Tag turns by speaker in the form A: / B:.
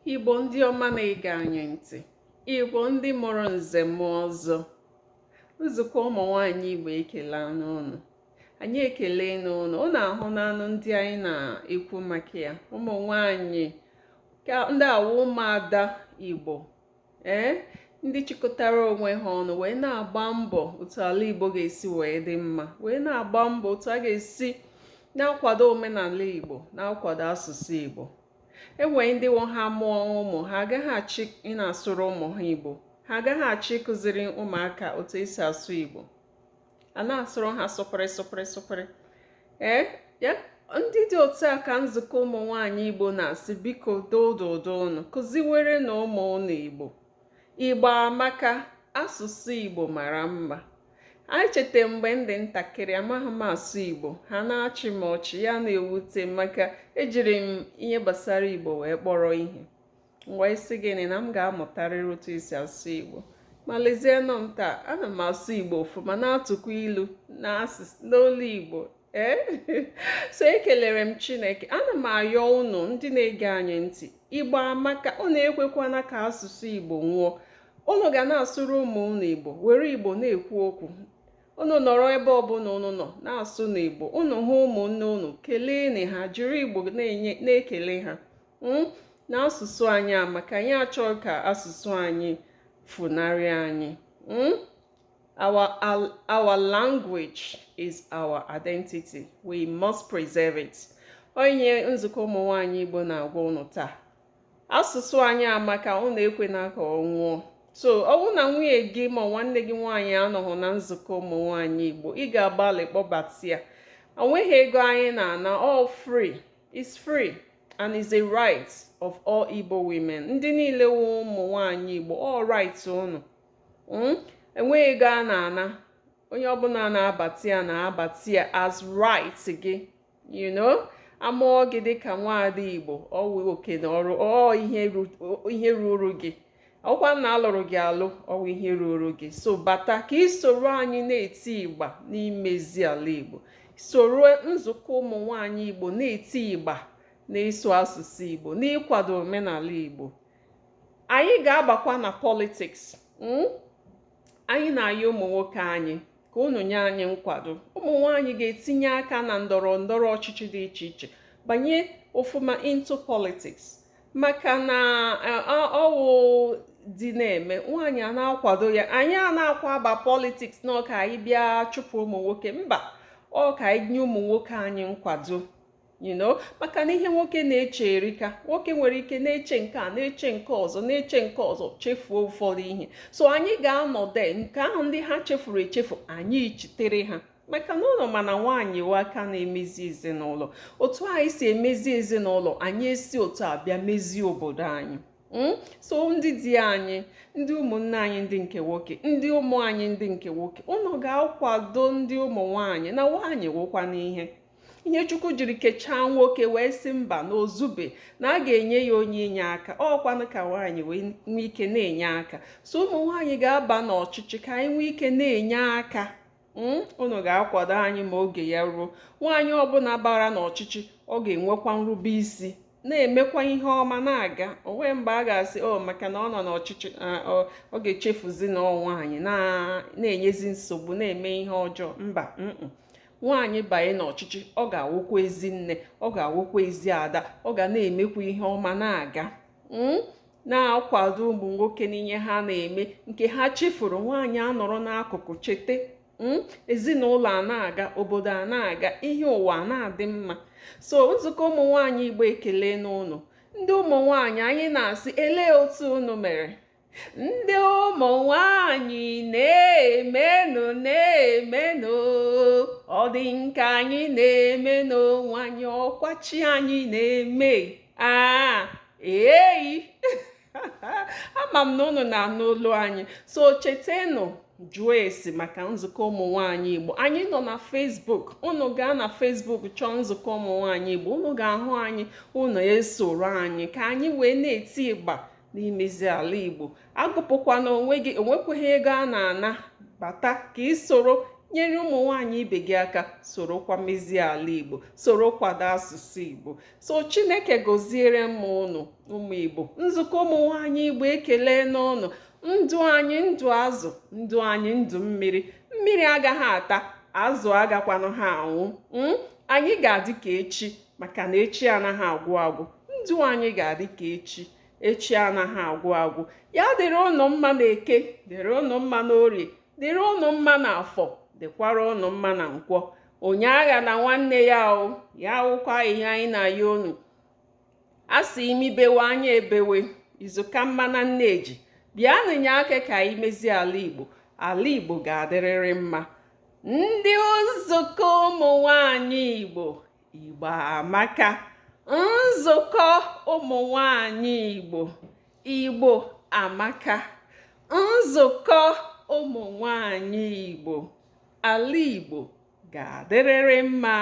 A: Igbo ndị ọma na-ege anyị ntị, Igbo ndị mụrụ nze mụọ ọzọ, nzukọ ụmụ nwaanyị Igbo ekele unu. Anyị ekele unu. Unu ahụ n'anụ ndị anyị na-ekwu maka ya, ụmụ nwaanyị ka ndị awa ụmụada Igbo, ee, ndị chịkọtara onwe ha ọnụ wee na-agba mbọ otu ala Igbo ga-esi wee dị mma, wee na-agba mbọ otu a ga-esi na-akwado omenala Igbo, na-akwado asụsụ Igbo. Enwere ndị wụ ha mụọ ụmụ ha, agaghị achị ị na-asụrụ ụmụ ha Igbo, ha agaghị achọ ịkụziri ụmụaka otu esi asụ Igbo, a na-asụrụ ha sụpịrị sụpịrị sụpịrị. Ee, ya ndị dị otu a ka nzukọ ụmụ nwaanyị Igbo na-asị, biko dododo, unu kụziwere na ụmụ unu Igbo. Igbo amaka, asụsụ Igbo mara mma. Anyị cheta mgbe m dị ntakịrị, amaghị m asụ Igbo, ha na-achị m ọchị, ya na-ewute m, maka ejiri m ihe gbasara Igbo wee kpọrọ ihe. M wee sị, gịnị na m ga-amụtarịrị otu esi asụ Igbo. Ma lezienụ m taa, ana m asụ Igbo ọfụma, na-atụkwa ilu n'olu Igbo. Ee, so ekelere m Chineke. Ana m ayọ unu ndị na-ege anyị ntị, Igbo amaka, unu ekwekwana ka asụsụ Igbo nwụọ. Unu ga na-asụrụ ụmụ unu Igbo, were Igbo na-ekwu okwu. Unu nọrọ ebe ọbụla unu nọ, na-asụ n'Igbo. Unu hụ ụmụnne unu, kelee ha, jiri Igbo na-enye na-ekele ha na asụsụ anyị amaka. Anyị achọghị ka asụsụ anyị funarị anyị. Our language is our identity. We must preserve it. Onye nzukọ ụmụ nwaanyị Igbo na-agwa unu taa, asụsụ anyị amaka, unu ekwena ka ọ nwụọ. So ọ bụrụ na nwunye gị ma nwanne gị nwaanyị anọghị na nzukọ ụmụ nwaanyị Igbo, ị ga-agbalị kpọbata ya. Onweghị ego anyị na-ana, all free. It's free and is a right of all Igbo women. Ndị niile wụ ụmụ nwanyị Igbo, all right unu. Enweghị ego a na-ana. Onye ọbụla na-abata ya na-abata ya as right gị. Amụọ gị dịka nwaada Igbo, ọwụ oke na ọrụ, ọ ihe ruru gị. Ọkwa na alụrụ gị alụ, ọwụ ihe ruru gị. So bata ka ị soro anyị na-eti ịgba n'imezi ala Igbo, soro nzukọ ụmụ nwanyị Igbo na-eti ịgba na-ịsụ asụsụ Igbo, n'ịkwado omenala Igbo. Anyị ga-agbakwa na politics. Anyị na-ayọ ụmụ nwoke anyị ka unu nye anyị nkwado. Ụmụ nwanyị ga-etinye aka na ndọrọ ndọrọ ọchịchị dị iche iche, banye ọfụma into politics, maka na ọwụ dị na-eme nwaanyị a na-akwado ya. Anyị a na-akwa aba politics na ọka anyị bịa chụpụ ụmụ nwoke, mba, ọ ka anyị nye ụmụ nwoke anyị nkwado, maka na ihe nwoke na-eche erika. Nwoke nwere ike na-eche nke a, na-eche nke ọzọ, na-eche nke ọzọ, chefuo ụfọdụ ihe. So anyị ga-anọdụ nke ahụ ndị ha chefuru echefu, anyị chitere ha, maka na ụlọ mana nwaanyị we aka na-emezi ezinụlọ. Otu anyị si emezi ezinụlọ anyị, esi otu a bịa mezie obodo anyị. So ndị di anyị, ndị ụmụnne anyị ndị nke nwoke, ndị ụmụ anyị ndị nke nwoke, unu ga-akwado ndị ụmụ nwaanyị na nwaanyị wụkwa n'ihe ihe Chukwu jiri kechaa nwoke wee sị mba na ozube na a ga-enye ya onye inye aka, ọkwanụ ka nwaanyị wee nwee ike na-enye aka. So ụmụ nwaanyị ga-aba n'ọchịchị ka anyị nwee ike na-enye aka. Unu ga-akwado anyị ma oge ya ruo. Nwaanyị ọbụla bara n'ọchịchị, ọ ga-enwekwa nrube isi, na-emekwa ihe ọma na-aga onwe. Mgbe a ga-asị o maka na ọ nọ n'ọchịchị, ọ ga-echefuzi na ọ nwaanyị na-enyezi nsogbu, na-eme ihe ọjọọ, mba. Nwaanyị banye n'ọchịchị, ọ ga-awụkwa ezi nne, ọ ga-awụkwa ezi ada, ọ ga na-emekwa ihe ọma na-aga, na-akwado ụmụ nwoke n'ihe ha na-eme nke ha chefuru. Nwaanyị anọrọ n'akụkụ chete, Ezinụlọ a na-aga, obodo a na-aga, ihe ụwa na-adị mma. So nzukọ ụmụ nwaanyị Igbo ekele n'ụlọ. Ndị ụmụ nwaanyị anyị na-asị, elee otu unu mere? Ndị ụmụ nwanyị na-emenụ na-emenụ, ọ dị nke anyị na-eme n'onwe anyị, ọkwachi anyị na-eme aa eyi. Ama m na unu na-anụ olu anyị. So chetenụ, jụọ esi maka nzukọ ụmụ nwanyị Igbo. Anyị nọ na Facebook. Unu gaa na Facebook chọọ nzukọ ụmụ nwanyị Igbo, unu ga-ahụ anyị. Unu esoro anyị ka anyị wee na-eti ịgba n'imezi ala Igbo. Agụpụkwana onwe gị, onwekweghị ego a na-ana. Bata ka ị soro. Nyere ụmụ nwaanyị ibe gị aka, sorokwa mezie ala Igbo, soro kwado asụsụ Igbo. So Chineke gọziere m ụnụ, ụmụ Igbo. Nzukọ ụmụ nwaanyị Igbo ekele n'ụnụ. Ndụ anyị ndụ azụ, ndụ anyị ndụ mmiri. Mmiri agaghị ata azụ, agakwanụ ha anwụ. Anyị ga-adị ka echi, maka na echi anaghị agwụ agwụ. Ndụ anyị ga-adị ka echi, echi anaghị agwụ agwụ. Ya dịrị ụnụ mma na Eke, dịrị ụnụ mma na Orie, dịrị ụnụ mma na Afọ, dịkwara ụnụ mma na Nkwọ. Onye agha na nwanne ya o ya wụkwa ihe anyị na-ayọ unu. A sị imi bewe, anya ebewe, izuka mma na nneji. Bịanụ nye aka ka anyị mezie ala Igbo. Ala Igbo ga-adịrịrị mma. Ndị nzukọ ụmụ nwanyị Igbo, Igbo amaka. Nzukọ ụmụ nwanyị Igbo, Igbo amaka. Nzukọ ụmụ nwanyị Igbo, ala Igbo ga-adịrịrị mma.